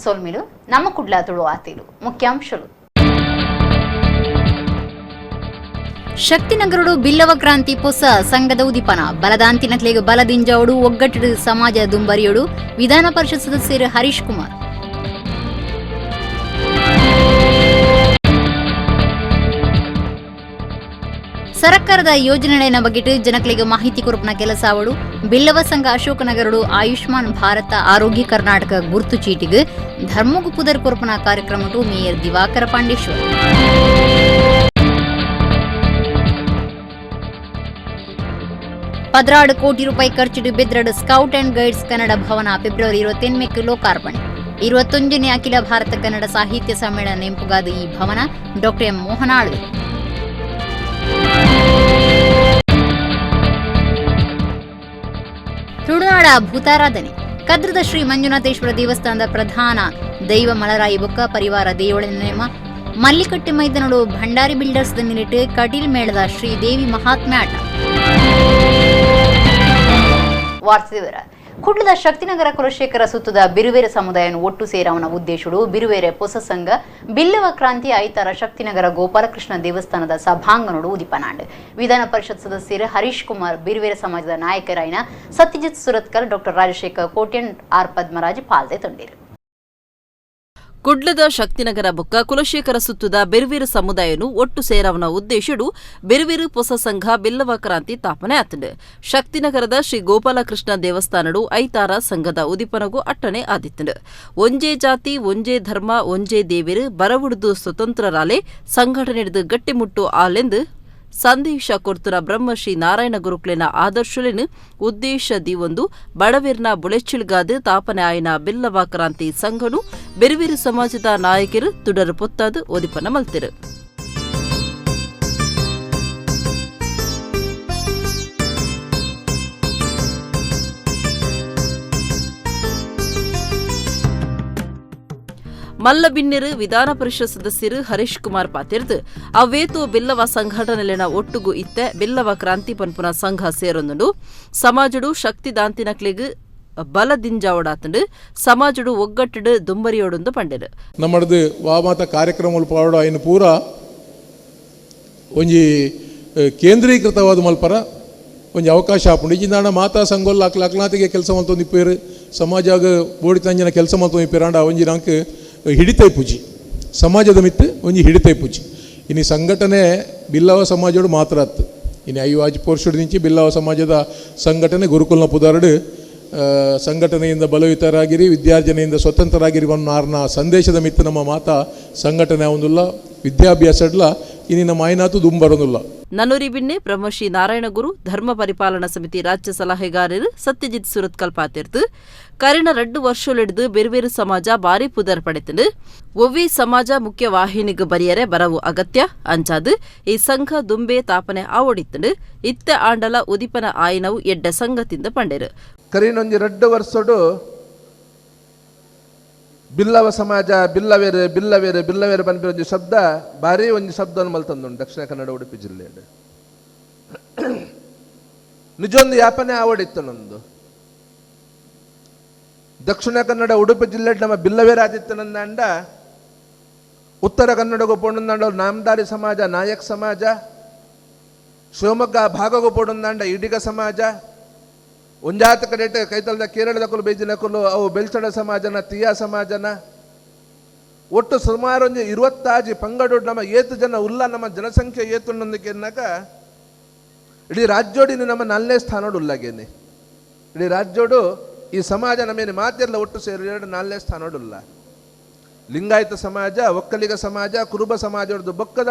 ಸೊಲ್ಮಿಲು ನಮ್ಮ ಕುಡ್ಲ ತುಳು ಆತಿಲು ಮುಖ್ಯಾಂಶಲು. ಶಕ್ತಿನಗರಡು ಬಿಲ್ಲವ ಕ್ರಾಂತಿ ಪೊಸ ಸಂಘದ ಉದಿಪನ ಬಲದಾಂತಿನಕ್ಲೆಗ್ ಬಲದಿಂಜಾವಡು ಒಗ್ಗಟ್ಟು ಸಮಾಜ ದುಂಬರಿಯೋಡು ವಿಧಾನ ಪರಿಷತ್ ಸದಸ್ಯರು ಹರೀಶ್ ಕುಮಾರ್. ಸರ್ಕಾರದ ಯೋಜನೆಗಳ ಬಗ್ಗೆ ಜನಗಳಿಗೆ ಮಾಹಿತಿ ಕೊರಪುನ ಕೆಲಸ ಅವಳು ಬಿಲ್ಲವ ಸಂಘ ಅಶೋಕನಗರಡು ಆಯುಷ್ಮಾನ್ ಭಾರತ ಆರೋಗ್ಯ ಕರ್ನಾಟಕ ಗುರುತು ಚೀಟಿಗೆ ಧರ್ಮಗು ಪುದರ್ ಕೊರಪುನ ಕಾರ್ಯಕ್ರಮಟು ಮೇಯರ್ ದಿವಾಕರ ಪಾಂಡೇಶ್ವರ್. 16 ಕೋಟಿ ರೂಪಾಯಿ ಖರ್ಚಿಡು ಬೆದ್ರಡು scout and guides Kannada Bhavan February 28 ಲೋಕಾರ್ಪಣೆ. 21ನೇ ಅಖಿಲ ಭಾರತ ಕನ್ನಡ ಸಾಹಿತ್ಯ ಸಮ್ಮೇಳನ ನೆಂಪುಗಾದ ಈ ಭವನ ಡಾಕ್ಟರ್ ಎಂ ಮೋಹನ್ ಆಳ್ವೆ. ತುಳುನಾಡ ಭೂತಾರಾಧನೆ ಕದ್ರದ ಶ್ರೀ ಮಂಜುನಾಥೇಶ್ವರ ದೇವಸ್ಥಾನದ ಪ್ರಧಾನ ದೈವ ಮಲರಾಯಿ ಬೊಕ್ಕ ಪರಿವಾರ ದೇವಳ ನೇಮ ಮಲ್ಲಿಕಟ್ಟೆ ಮೈದಾನಡು ಭಂಡಾರಿ ಬಿಲ್ಡರ್ಸ್ ನಿಲಿಟ್ಟು ಕಟೀಲ್ ಮೇಳದ ಶ್ರೀದೇವಿ ಮಹಾತ್ಮ್ಯ ಆಟ. ವಾರ್ತೆ ಕುಡ್ಲದ ಶಕ್ತಿನಗರ ಕುಲಶೇಖರ ಸುತ್ತದ ಬಿರುವೇರೆ ಸಮುದಾಯವನ್ನು ಒಟ್ಟು ಸೇರವನ ಉದ್ದೇಶಡು ಬಿರುವೇರೆ ಪೊಸ ಸಂಘ ಬಿಲ್ಲವ ಕ್ರಾಂತಿ ಐತಾರ ಶಕ್ತಿನಗರ ಗೋಪಾಲಕೃಷ್ಣ ದೇವಸ್ಥಾನದ ಸಭಾಂಗಣಡು ಉದಿಪನಾಂಡ್. ವಿಧಾನ ಪರಿಷತ್ ಸದಸ್ಯರು ಹರೀಶ್ ಕುಮಾರ್, ಬಿರುವೇರೆ ಸಮಾಜದ ನಾಯಕರಾಯಿನ ಸತ್ಯಜಿತ್ ಸುರತ್ಕಲ್, ಡಾಕ್ಟರ್ ರಾಜಶೇಖರ್ ಕೋಟ್ಯನ್, ಆರ್ ಪದ್ಮರಾಜ್ ಪಾಲ್ದೆ ತೊಂಡಿರು. ಕುಡ್ಲದ ಶಕ್ತಿನಗರ ಬೊಕ್ಕ ಕುಲಶೇಖರ ಸುತ್ತದ ಬೆರುವೇರು ಸಮುದಾಯನು ಒಟ್ಟು ಸೇರವನ ಉದ್ದೇಶಡು ಬೆರುವೇರು ಪೊಸ ಸಂಘ ಬಿಲ್ಲವ ಕ್ರಾಂತಿ ತಾಪನೆ ಆತಂಡು. ಶಕ್ತಿನಗರದ ಶ್ರೀ ಗೋಪಾಲಕೃಷ್ಣ ದೇವಸ್ಥಾನಡು ಐತಾರ ಸಂಘದ ಉದಿಪನಗೂ ಅಟ್ಟಣೆ ಆದಿತ್ತಂಡು. ಒಂಜೇ ಜಾತಿ ಒಂಜೇ ಧರ್ಮ ಒಂಜೇ ದೇವಿರು ಬರವುಡುದು ಸ್ವತಂತ್ರರಾಲೆ ಸಂಘಟನೆಡ್ದು ಗಟ್ಟಿಮುಟ್ಟು ಆಲೆಂದು ಸಂದೇಶ ಕೊರ್ತುನ ಬ್ರಹ್ಮಶ್ರೀ ನಾರಾಯಣ ಗುರುಕ್ಲೆನ ಆದರ್ಶಲೆನು ಉದ್ದೇಶ ದಿವೊಂದು ಬಡವಿರ್ನ ಬುಳೆಚಿಲ್ಗಾದು ತಾಪನೆ ಆಯ್ನ ಬಿಲ್ಲವ ಕ್ರಾಂತಿ ಸಂಘನು ಬೆರುವಿರು ಸಮಾಜದ ನಾಯಕರು ತುಡರು ಪೊತ್ತಾದು ಒದಿಪನ ಮಲ್ತಿರು. ಮಲ್ಲಬಿನ್ನೆರು ವಿಧಾನ ಪರಿಷತ್ ಸದಸ್ಯರು ಹರೀಶ್ ಕುಮಾರ್ ಪಾತಿರ್ದು ಅವೇತು ಬಿಲ್ಲವ ಸಂಘಟನೆಲೆನ ಒಟ್ಟುಗು ಇತ್ತೆ ಬಿಲ್ಲವ ಕ್ರಾಂತಿ ಪನ್ಪುನ ಸಂಘ ಸೇರೊಂದುಂಡು. ಸಮಾಜಡು ಶಕ್ತಿ ದಾಂತಿನಕ್ಲೆಗ್ ಬಲದಿಂಜಾವಡಾತಂಡು ಸಮಾಜಡು ಒಗ್ಗಟ್ಟುಡು ದುಂಬರಿಯೋಡೊಂದು ಪಂಡೆರು. ನಮ್ಮದು ವಾಮಾತ ಕಾರ್ಯಕ್ರಮ ಪಾಡ ಐನು ಪೂರ ಒಂಜಿ ಕೇಂದ್ರೀಕೃತವಾದ ಮಲ್ಪರ ಒಂಜಿ ಅವಕಾಶ ಆಪುಂಡು. ಈಜಿಂದಾಣ ಮಾತಾ ಸಂಘೊಲ್ಲ ಅಕ್ಲಾತಿಗೆ ಕೆಲಸ ಮಲ್ತೊಂದು ಇಪ್ಪೇರು ಸಮಾಜಾಗ ಬೋಡಿ ತಂಜಿನ ಕೆಲಸ ಮಲ್ತೊಂದು ಇಪ್ಪೇರು ಅಂಡ ಒಂಜಿ ನಂಗೆ ಹಿಡಿತೈ ಪೂಜಿ ಸಮಾಜದ ಮಿತ್ತು ಒಂಜಿ ಹಿಡಿತೈ ಪೂಜಿ. ಇನ್ನು ಸಂಘಟನೆ ಬಿಲ್ಲವ ಸಮಾಜೋಡು ಮಾತ್ರ ಅತ್ತು. ಇನ್ನು ಐವಾಜ್ ಪೋರ್ಷುಡು ನಿಂಚಿ ಬಿಲ್ಲವ ಸಮಾಜದ ಸಂಘಟನೆ ಗುರುಕುಲ್ನ ಪುದಾರಡು ಸಂಘಟನೆಯಿಂದ ಬಲಯುತರಾಗಿರಿ ವಿದ್ಯಾರ್ಜನೆಯಿಂದ ಸ್ವತಂತ್ರರಾಗಿರಿ ನಾರ್ನ ಸಂದೇಶದ ಮಿತ್ತು ನಮ್ಮ ಮಾತಾ ಸಂಘಟನೆ ಒಂದುಲ್ಲ ವಿದ್ಯಾಭ್ಯಾಸಡ್ಲ ಇನ್ನು ನಮ್ಮ ಆಯ್ನಾತು ದುಂಬರೊಂದುಲ್ಲ. ನನ್ನೂರಿ ಬಿನ್ನೆ ಬ್ರಹ್ಮಶ್ರೀ ನಾರಾಯಣಗುರು ಧರ್ಮ ಪರಿಪಾಲನಾ ಸಮಿತಿ ರಾಜ್ಯ ಸಲಹೆಗಾರರು ಸತ್ಯಜಿತ್ ಸುರತ್ಕಲ್ ಪಾತಿರ್ದು ಕರಿನ 2 ವರ್ಷಗಳಿಡಿದು ಬೇರೆ ಸಮಾಜ ಭಾರಿ ಪುದರ್ ಪಡೆತಂಡು. ಒವ್ವೇ ಸಮಾಜ ಮುಖ್ಯ ವಾಹಿನಿಗೆ ಬರಿಯರೆ ಬರವು ಅಗತ್ಯ ಅಂಚಾದು ಈ ಸಂಘ ದುಂಬೆ ತಾಪನೆ ಆವಡಿತ್ತಂಡು. ಇತ್ತ ಆಂಡಲ ಉದಿಪನ ಆಯ್ನವು ಎಡ್ಡ ಸಂಘದಿಂದ ಪಂಡೆರು. ಕರಿನೊಂಜಿ 2 ವರ್ಷಡು ಬಿಲ್ಲವ ಸಮಾಜ ಬಿಲ್ಲವೇರು ಬಿಲ್ಲವೇರು ಬಿಲ್ಲವೇರು ಪನ್ಪಿನ ಶಬ್ದ ಭಾರಿ ಒಂಜಿ ಶಬ್ದವನ್ನು ಮಲ್ತಂದುಂಡು ದಕ್ಷಿಣ ಕನ್ನಡ ಉಡುಪಿ ಜಿಲ್ಲೆಯಲ್ಲಿ. ನಿಜೊಂದು ಯಾಪನೆ ಆವಡಿತ್ತು ನಂದು ದಕ್ಷಿಣ ಕನ್ನಡ ಉಡುಪಿ ಜಿಲ್ಲೆ ನಮ್ಮ ಬಿಲ್ಲವೇರಾದಿತ್ತು ನಂದಾಂಡ ಉತ್ತರ ಕನ್ನಡಗೂ ಪೋಣಂದಾಂಡ ನಾಮದಾರಿ ಸಮಾಜ ನಾಯಕ್ ಸಮಾಜ, ಶಿವಮೊಗ್ಗ ಭಾಗಗೂ ಪೋಣಂದಾಂಡ ಈಡಿಗ ಸಮಾಜ, ಒಂಜಾತ ಕಡೆಟ್ ಕೈತಲ್ದ ಕೇರಳದ ಕುಲು ಬೇಜಿನ ಕುಲು ಅವು ಬೆಲ್ಚಡ ಸಮಾಜನ ತಿಯಾ ಸಮಾಜನ ಒಟ್ಟು ಸುಮಾರು ಒಂಜಿ 25 ಪಂಗಡು ನಮ್ಮ ಏತು ಜನ ಉಲ್ಲ ನಮ್ಮ ಜನಸಂಖ್ಯೆ ಏತುನ್ನೊಂದಕ್ಕೆನ್ನಾಕ ಇಡೀ ರಾಜ್ಯೋಡಿನ ನಮ್ಮ 4ನೇ ಸ್ಥಾನೋಡು ಉಲ್ಲಾಗೇನೆ. ಇಡೀ ರಾಜ್ಯೋಡು ಈ ಸಮಾಜ ನಮ್ಮೇನು ಮಾತೆಲ್ಲ ಒಟ್ಟು ಸೇರಿ 2 4ನೇ ಸ್ಥಾನೋಡುಲ್ಲ. ಲಿಂಗಾಯತ ಸಮಾಜ, ಒಕ್ಕಲಿಗ ಸಮಾಜ, ಕುರುಬ ಸಮಾಜದ ಬೊಕ್ಕದ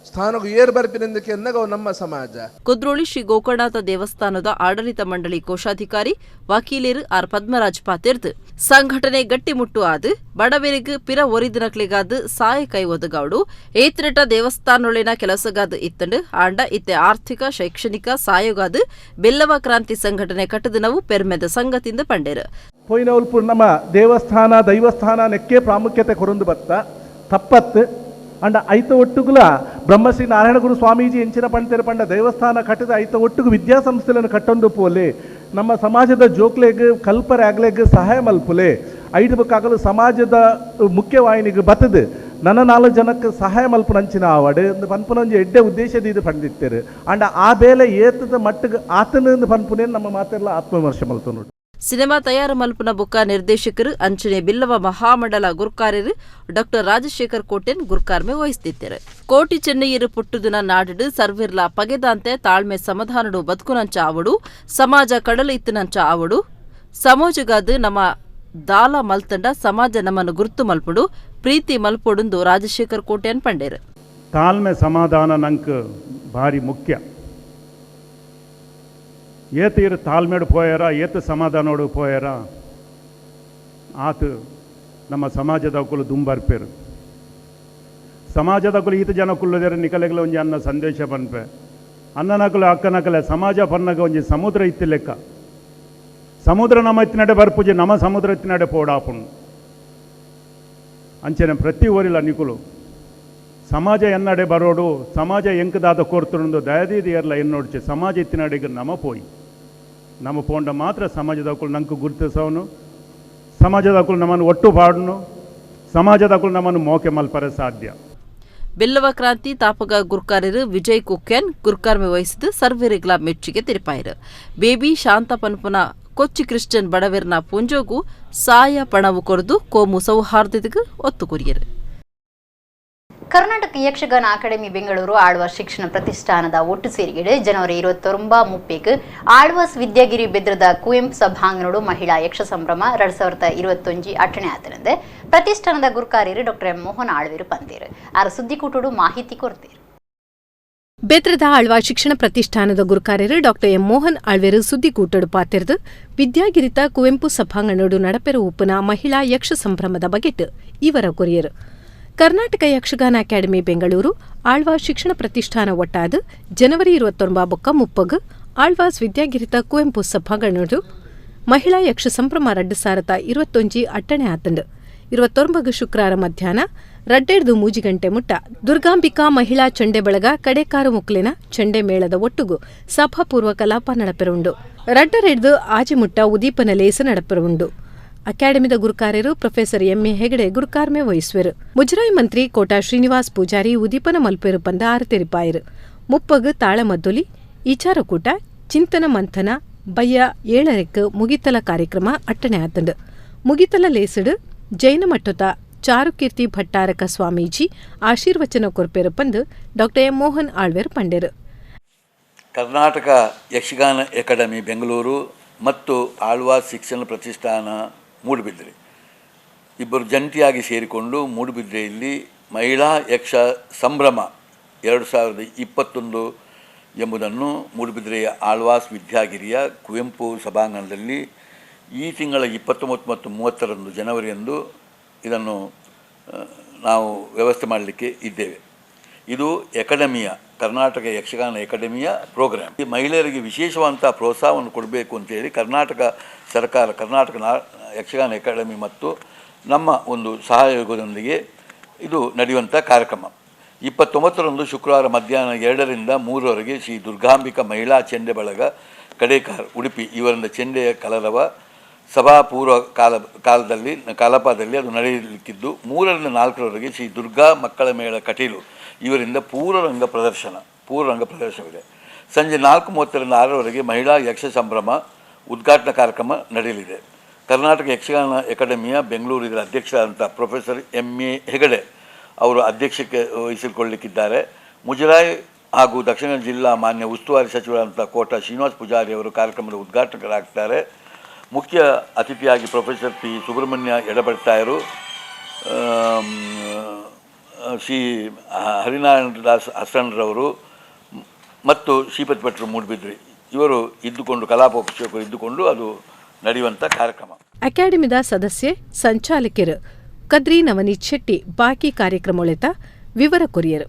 ಸ್ಥಾನಕ್ಕೂ ಏರ್ ಬರ್ಪಿನೆಂದಕ್ಕೆ ಎನ್ನಗ ನಮ್ಮ ಸಮಾಜ. ಕುದ್ರೋಳಿ ಶ್ರೀ ಗೋಕರ್ಣನಾಥ ದೇವಸ್ಥಾನದ ಆಡಳಿತ ಮಂಡಳಿ ಕೋಶಾಧಿಕಾರಿ ವಕೀಲರು ಆರ್ ಪದ್ಮರಾಜ್ ಪಾತಿರ್ದು ಸಂಘಟನೆ ಗಟ್ಟಿಮುಟ್ಟು ಆದು ಬಡವರಿಗೆ ಪಿರ ಒರಿದಿನಕ್ಲಿಗಾದ ಸಾಯ ಕೈ ಒದಗೌಡು ಏತ್ರಟ ದೇವಸ್ಥಾನೊಳಿನ ಕೆಲಸಗಾದ ಇತ್ತಂಡು ಆಂಡ ಇತ್ತೆ ಆರ್ಥಿಕ ಶೈಕ್ಷಣಿಕ ಸಾಯೋಗಾದ ಬೆಲ್ಲವ ಕ್ರಾಂತಿ ಸಂಘಟನೆ ಕಟ್ಟದನವು ಪೆರ್ಮೆದ ಸಂಗತಿಂದ ಪಂಡೇರು. ಪೊಯ್ನವಲ್ಪುರ್ ನಮ್ಮ ದೇವಸ್ಥಾನ ದೈವಸ್ಥಾನ ನೆಕ್ಕೆ ಪ್ರಾಮುಖ್ಯತೆ ಕೊರೊಂದು ಬತ್ತ ತಪ್ಪತ್ತು ಅಂಡ ಐತ ಒಟ್ಟುಗುಲ ಬ್ರಹ್ಮಶ್ರೀ ನಾರಾಯಣಗುರು ಸ್ವಾಮೀಜಿ ಎಂಚಿನ ಪಂಡಿತರ ಪಂಡ ದೇವಸ್ಥಾನ ಕಟ್ಟಿದ ಐತ ಒಟ್ಟುಗು ವಿದ್ಯಾಸಂಸ್ಥೆಗಳನ್ನು ಕಟ್ಟೊಂದು ಪೋಲೆ ನಮ್ಮ ಸಮಾಜದ ಜೋಕ್ಲೆಗ್ ಕಲ್ಪರೆ ಆಗ್ಲೆಗ್ ಸಹಾಯ ಮಲ್ಪುಲೆ. ಐದು ಬಕ್ಕಾಗಲು ಸಮಾಜದ ಮುಖ್ಯವಾಹಿನಿಗೆ ಬತ್ತದು ನನ್ನ ನಾಲ್ಕು ಜನಕ್ಕೆ ಸಹಾಯ ಮಲ್ಪನಂಚಿನ ಆವಡು ಪನ್ಪುನಂಜಿ ಎಡ್ಡೆ ಉದ್ದೇಶದ ಇದು ಪಂಡಿತ್ತೇರು ಅಂಡ ಆ ಬೇಲೆ ಏತದ ಮಟ್ಟಿಗೆ ಆತನ ಪನ್ಪುನೇ ನಮ್ಮ ಮಾತೆಲ್ಲ ಆತ್ಮವಿಮರ್ಶೆ ಮಲ್ತು. ಸಿನಿಮಾ ತಯಾರು ಮಲ್ಪುನ ಬೊಕ್ಕ ನಿರ್ದೇಶಕರು ಅಂಚನೆ ಬಿಲ್ಲವ ಮಹಾಮಂಡಲ ಗುರ್ಕಾರ್ಯರು ಡಾಕ್ಟರ್ ರಾಜಶೇಖರ್ ಕೋಟೆನ್ ಗುರ್ಕಾರ್ಮೆ ವಹಿಸುತ್ತಿದ್ದರು. ಕೋಟಿ ಚೆನ್ನಯ್ಯರು ಪುಟ್ಟುದಿನ ನಾಡಿಡು ಸರ್ವಿರ್ಲ ಪಗೆದಾಂತೆ ತಾಳ್ಮೆ ಸಮಾಧಾನಡು ಬದುಕುನಂಚ ಆವಡು, ಸಮಾಜ ಕಡಲು ಇತ್ತಿನಂಚ ಆವಡು, ಸಮಾಜಗಾದು ನಮ್ಮ ದಾಲ ಮಲ್ತಂಡ ಸಮಾಜ ನಮ್ಮನ್ನು ಗುರುತು ಮಲ್ಪುಡು ಪ್ರೀತಿ ಮಲ್ಪೊಡುಂದು ರಾಜಶೇಖರ್ ಕೋಟೆನ್ ಪಂಡೇರು. ತಾಳ್ಮೆ ಸಮಾಧಾನ ನಂಕ್ ಭಾರಿ ಮುಖ್ಯ. ಏತ ಇರು ತಾಳ್ಮೆಡು ಪೋಯಾರ, ಏತ ಸಮಾಧಾನೋಡು ಪೋಯಾರ ಆತ ನಮ್ಮ ಸಮಾಜದಕ್ಕಲು ದುಂಬರ್ಪೇರು. ಸಮಾಜದಕ್ಕಲು ಈತ ಜನ ಕುಲ್ಲದೇರು ನಿಕಲೆಗಳ ಒಂಜಿ ಅನ್ನ ಸಂದೇಶ ಪನ್ಪೆ ಅನ್ನನಕಲು ಅಕ್ಕನಕಲೆ ಸಮಾಜ ಪನ್ನಗ ಒಂಜಿ ಸಮುದ್ರ ಇತ್ತು ಲೆಕ್ಕ. ಸಮುದ್ರ ನಮ್ಮ ಇತ್ತಿನಡೆ ಬರ್ಪುಜಿ, ನಮ್ಮ ಸಮುದ್ರ ಇತ್ತಿನಡೆ ಪೋಡಾಪುಣು. ಅಂಚನೆ ಪ್ರತಿ ಊರಿಲ್ಲ ನಿಕುಲು ಸಮಾಜ ಎನ್ನಡೆ ಬರೋಡು, ಸಮಾಜ ಎಂಕದಾದ ಕೋರ್ತುಂಡು ದಯದೀದಿ ಎರ್ಲ ಎನ್ನೋಡ್ಚೆ ಸಮಾಜ ಇತ್ತಿನಡೆಗೆ ನಮ ಪೋಯಿ ನಮ ಪೋಂಡ ಮಾತ್ರ ಸಮಾಜದಕ್ಕಲು ನಂಕು ಗುರುತಿಸವನು, ಸಮಾಜದಕ್ಕಲು ನಮ್ಮನ್ನು ಒಟ್ಟು ಪಾಡನು, ಸಮಾಜದಕ್ಕಲು ನಮ್ಮನ್ನು ಮೋಕೆ ಮಲ್ಪರೆ ಸಾಧ್ಯ. ಬಿಲ್ಲವ ಕ್ರಾಂತಿ ತಾಪಕ ಗುರ್ಕಾರ್ಯರು ವಿಜಯ್ ಕುಕ್ಯನ್ ಗುರ್ಕಾರ್ಮೆ ವಹಿಸಿದ ಸರ್ವೇರಿಗ್ಲ ಮೆಚ್ಚುಗೆ ತೆರಿಪಾಯರು. ಬೇಬಿ ಶಾಂತ ಪನ್ಪುನ ಕೊಚ್ಚಿ ಕ್ರಿಶ್ಚಿಯನ್ ಬಡವೆರ್ನ ಪುಂಜೋಗು ಸಾಯ ಪಣವು ಕೊರದು ಕೋಮು ಸೌಹಾರ್ದತೆಗೆ ಒತ್ತು ಕೊರಿಯರು. ಕರ್ನಾಟಕ ಯಕ್ಷಗಾನ ಅಕಾಡೆಮಿ ಬೆಂಗಳೂರು ಆಳ್ವಾಸ್ ಶಿಕ್ಷಣ ಪ್ರತಿಷ್ಠಾನದ ಒಟ್ಟು ಸೇರಿಗೆಡೆ ಜನವರಿ 29 30 ಆಳ್ವಾಸ್ ವಿದ್ಯಾಗಿರಿ ಬೆದ್ರದ ಕುವೆಂಪು ಸಭಾಂಗಣೋಡು ಮಹಿಳಾ ಯಕ್ಷ ಸಂಭ್ರಮ 2021 ಅಟ್ಟಣೆ ಆತನಂದೆ ಪ್ರತಿಷ್ಠಾನದ ಗುರುಕಾರ್ಯರು ಡಾಕ್ಟರ್ ಎಂ ಮೋಹನ್ ಆಳ್ವೇರು ಪಂತೇರು ಆರು ಸುದ್ದಿಕೂಟೋಡು ಮಾಹಿತಿ ಕೊಡ್ತೇರು. ಬೆದ್ರದ ಆಳ್ವಾ ಶಿಕ್ಷಣ ಪ್ರತಿಷ್ಠಾನದ ಗುರುಕಾರ್ಯರು ಡಾಕ್ಟರ್ ಎಂ ಮೋಹನ್ ಆಳ್ವೇರು ಸುದ್ದಿಗೂಟಡು ಪಾತಿರ್ದು ವಿದ್ಯಾಗಿರಿತ ಕುವೆಂಪು ಸಭಾಂಗಣೋಡು ನಡಪೆರ ಉಪ್ಪುನ ಮಹಿಳಾ ಯಕ್ಷ ಸಂಭ್ರಮದ ಬಗೆಟ್ ಇವರ ಕೊರಿಯರು. ಕರ್ನಾಟಕ ಯಕ್ಷಗಾನ ಅಕಾಡೆಮಿ ಬೆಂಗಳೂರು ಆಳ್ವಾ ಶಿಕ್ಷಣ ಪ್ರತಿಷ್ಠಾನ ಒಟ್ಟಾದ ಜನವರಿ 29 ಬೊಕ್ಕ 30 ಆಳ್ವಾಸ್ ವಿದ್ಯಾಗಿರಿತ ಕುವೆಂಪು ಸಭಾಂಗಣೋಡು ಮಹಿಳಾ ಯಕ್ಷ ಸಂಭ್ರಮ 2021 ಅಟ್ಟಣೆ ಆತಂಡು. 29 ಶುಕ್ರವಾರ ಮಧ್ಯಾಹ್ನ 2:30 ಗಂಟೆ ಮುಟ್ಟ ದುರ್ಗಾಂಬಿಕಾ ಮಹಿಳಾ ಚಂಡೆ ಬಳಗ ಕಡೆಕಾರು ಮುಕ್ಲಿನ ಚಂಡೆ ಮೇಳದ ಒಟ್ಟುಗು ಸಭಾಪೂರ್ವ ಕಲಾಪ ನಡಪೆರುಂಡು. 2:30 ಆಜಿ ಮುಟ್ಟ ಉದೀಪನ ಲೇಸ ನಡಪೆರುಂಡು. ಅಕಾಡೆಮಿದ ಗುರುಕಾರ್ಯರು professor M A Hegde ಗುರುಕಾರ್ಮೆ ವಹಿಸುವರು. ಮುಜರಾಯಿ ಮಂತ್ರಿ ಕೋಟಾ ಶ್ರೀನಿವಾಸ್ ಪೂಜಾರಿ ಉದೀಪನ ಮಲ್ಪೆರು ಪಂದ ಆರು ತೆರಿಪಾಯರು. 30 ತಾಳಮದ್ದೊಲಿ ಇಚಾರಕೂಟ ಚಿಂತನ ಮಂಥನ ಬಯ್ಯ 7:30 ಮುಗಿತಲ ಕಾರ್ಯಕ್ರಮ ಅಟ್ಟಣೆ ಆತಂಡು. ಮುಗಿತಲ ಲೇಸಡು ಜೈನ ಮಠದ ಚಾರುಕೀರ್ತಿ ಭಟ್ಟಾರಕ ಸ್ವಾಮೀಜಿ ಆಶೀರ್ವಚನ ಕೊರ್ಪೆರು ಪಂದು ಡಾಕ್ಟರ್ ಎಂ ಮೋಹನ್ ಆಳ್ವೇರ್ ಪಂಡೆರು. ಕರ್ನಾಟಕ ಯಕ್ಷಗಾನ ಅಕಾಡೆಮಿ ಬೆಂಗಳೂರು ಮತ್ತು ಆಳ್ವಾಸ್ ಶಿಕ್ಷಣ ಪ್ರತಿಷ್ಠಾನ ಮೂಡುಬಿದಿರೆ ಇಬ್ಬರು ಜಂಟಿಯಾಗಿ ಸೇರಿಕೊಂಡು ಮೂಡುಬಿದಿರೆಯಲ್ಲಿ ಮಹಿಳಾ ಯಕ್ಷ ಸಂಭ್ರಮ 2021 ಎಂಬುದನ್ನು ಮೂಡುಬಿದಿರೆಯ ಆಳ್ವಾಸ್ ವಿದ್ಯಾಗಿರಿಯ ಕುವೆಂಪು ಸಭಾಂಗಣದಲ್ಲಿ ಈ ತಿಂಗಳ 29 ಮತ್ತು 30ರಂದು ಜನವರಿಯಂದು ಇದನ್ನು ನಾವು ವ್ಯವಸ್ಥೆ ಮಾಡಲಿಕ್ಕೆ ಇದ್ದೇವೆ. ಇದು ಅಕಾಡೆಮಿಯ ಕರ್ನಾಟಕ ಯಕ್ಷಗಾನ ಅಕಾಡೆಮಿಯ ಪ್ರೋಗ್ರಾಮ್. ಈ ಮಹಿಳೆಯರಿಗೆ ವಿಶೇಷವಾದಂಥ ಪ್ರೋತ್ಸಾಹವನ್ನು ಕೊಡಬೇಕು ಅಂತೇಳಿ ಕರ್ನಾಟಕ ಸರ್ಕಾರ, ಕರ್ನಾಟಕ ಯಕ್ಷಗಾನ ಅಕಾಡೆಮಿ ಮತ್ತು ನಮ್ಮ ಒಂದು ಸಹಯೋಗದೊಂದಿಗೆ ಇದು ನಡೆಯುವಂಥ ಕಾರ್ಯಕ್ರಮ. 29ರಂದು ಶುಕ್ರವಾರ ಮಧ್ಯಾಹ್ನ 2ರಿಂದ 3ರವರೆಗೆ ಶ್ರೀ ದುರ್ಗಾಂಬಿಕಾ ಮಹಿಳಾ ಚೆಂಡೆ ಬಳಗ ಕಡೇಕಾರ್ ಉಡುಪಿ ಇವರಿಂದ ಚೆಂಡೆಯ ಕಲರವ ಸಭಾಪೂರ್ವ ಕಾಲದಲ್ಲಿ ಕಲಾಪದಲ್ಲಿ ಅದು ನಡೆಯಲಿಕ್ಕಿದ್ದು, 3ರಿಂದ 4ರವರೆಗೆ ಶ್ರೀ ದುರ್ಗಾ ಮಕ್ಕಳ ಮೇಳ ಕಟೀಲು ಇವರಿಂದ ಪೂರ್ವರಂಗ ಪ್ರದರ್ಶನವಿದೆ. ಸಂಜೆ 4:30ರಿಂದ 6ರವರೆಗೆ ಮಹಿಳಾ ಯಕ್ಷ ಸಂಭ್ರಮ ಉದ್ಘಾಟನಾ ಕಾರ್ಯಕ್ರಮ ನಡೆಯಲಿದೆ. ಕರ್ನಾಟಕ ಯಕ್ಷಗಾನ ಅಕಾಡೆಮಿಯ ಬೆಂಗಳೂರು ಇದರ ಅಧ್ಯಕ್ಷರಾದಂಥ professor M A Hegde ಅವರು ಅಧ್ಯಕ್ಷಕ್ಕೆ ವಹಿಸಿಕೊಳ್ಳಲಿಕ್ಕಿದ್ದಾರೆ. ಮುಜರಾಯಿ ಹಾಗೂ ದಕ್ಷಿಣ ಜಿಲ್ಲಾ ಮಾನ್ಯ ಉಸ್ತುವಾರಿ ಸಚಿವರಾದಂಥ ಕೋಟ ಶ್ರೀನಿವಾಸ್ ಪೂಜಾರಿ ಅವರು ಕಾರ್ಯಕ್ರಮದ ಉದ್ಘಾಟಕರಾಗ್ತಾರೆ. ಮುಖ್ಯ ಅತಿಥಿಯಾಗಿ ಪ್ರೊಫೆಸರ್ ಪಿ ಸುಬ್ರಹ್ಮಣ್ಯ ಎಡಬಡ್ತಾಯರು, ಶ್ರೀ ಹರಿನಾರಾಯಣ ದಾಸ್ ಹಸಣ್ರವರು ಮತ್ತು ಶ್ರೀಪತಿ ಭಟ್ರು ಮೂಡುಬಿದ್ರಿ ಇವರು ಇದ್ದುಕೊಂಡು, ಕಲಾಪೋಷಕರು ಇದ್ದುಕೊಂಡು ಅದು ನಡೆಯುವಂಥ ಕಾರ್ಯಕ್ರಮ. ಅಕಾಡೆಮಿದ ಸದಸ್ಯೆ ಸಂಚಾಲಕರು ಕದ್ರಿ ನವನೀತ್ ಶೆಟ್ಟಿ ಬಾಕಿ ಕಾರ್ಯಕ್ರಮ ವಿವರ ಕೊರಿಯರು.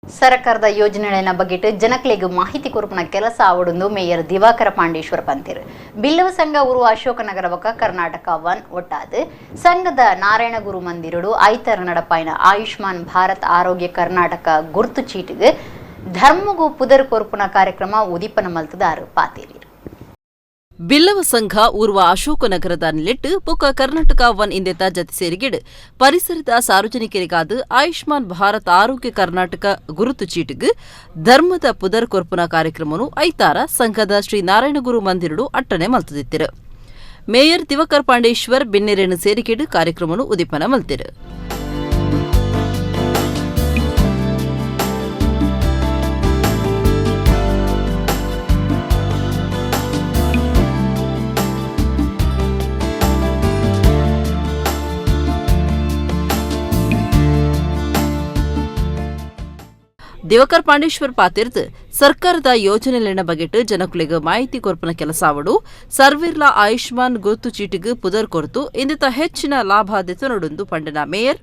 ಸರ್ಕಾರದ ಯೋಜನೆಗಳ ಬಗ್ಗೆ ಜನಕ್ಲೆಗ್ ಮಾಹಿತಿ ಕೊರ್ಪುನ ಕೆಲಸ ಆವಡುಂದು ಮೇಯರ್ ದಿವಾಕರ ಪಾಂಡೇಶ್ವರ ಪಂತೇರು. ಬಿಲ್ಲವ ಸಂಘ ಊರು ಅಶೋಕನಗರ ಬೊಕ ಕರ್ನಾಟಕ ಒನ್ ಒಟ್ಟಾದ ಸಂಘದ ನಾರಾಯಣಗುರು ಮಂದಿರಡು ಐತರ ನಡಪಾಯಿನ ಆಯುಷ್ಮಾನ್ ಭಾರತ್ ಆರೋಗ್ಯ ಕರ್ನಾಟಕ ಗುರ್ತು ಚೀಟಿಗೆ ಧರ್ಮಗು ಪುದರ್ ಕೊರ್ಪುನ ಕಾರ್ಯಕ್ರಮ ಉದೀಪನ ಮಲ್ತದಾರು ಪಾತೇರಿರು. Billava ಸಂಘ ಊರ್ವ ಅಶೋಕನಗರದ ನಿಲೆಟ್ಟು ಬೊಕ್ಕ ಕರ್ನಾಟಕ ಒನ್ ಇಂದೆತ ಜತೆ ಸೇರಿಗೆಡ್ ಪರಿಸರದ ಸಾರ್ವಜನಿಕರಿಗಾದ ಆಯುಷ್ಮಾನ್ ಭಾರತ್ ಆರೋಗ್ಯ ಕರ್ನಾಟಕ ಗುರುತು ಚೀಟಿಗ್ ಧರ್ಮದ ಪುದರ್ ಕೊರ್ಪುನ ಕಾರ್ಯಕ್ರಮನು ಐತಾರ ಸಂಘದ ಶ್ರೀ ನಾರಾಯಣಗುರು ಮಂದಿರಡು ಅಟ್ಟಣೆ ಮಲ್ತದಿತ್ತಿರು. ಮೇಯರ್ ದಿವಕರ್ ಪಾಂಡೇಶ್ವರ್ ಬಿನ್ನೆರೆನ್ ಸೇರಿಕೆಡ್ ಕಾರ್ಯಕ್ರಮನು ಉದಿಪನ ಮಲ್ತಿರು. ದಿವಕರ್ ಪಾಂಡೇಶ್ವರ್ ಪಾತಿರ್ದು ಸರ್ಕಾರದ ಯೋಜನೆಲೆನ ಬಗೆಟ್ ಜನಕುಲೆಗ್ ಮಾಹಿತಿ ಕೊರ್ಪುನ ಕೆಲಸಾವಡು ಸರ್ವಿರ್ಲಾ ಆಯುಷ್ಮಾನ್ ಗುರುತು ಚೀಟಿಗ್ ಪುದರ್ ಕೊರ್ತು ಇಂದಿತ ಹೆಚ್ಚಿನ ಲಾಭ ದೆತೊನೊಡುಂದು ಪಂಡನ ಮೇಯರ್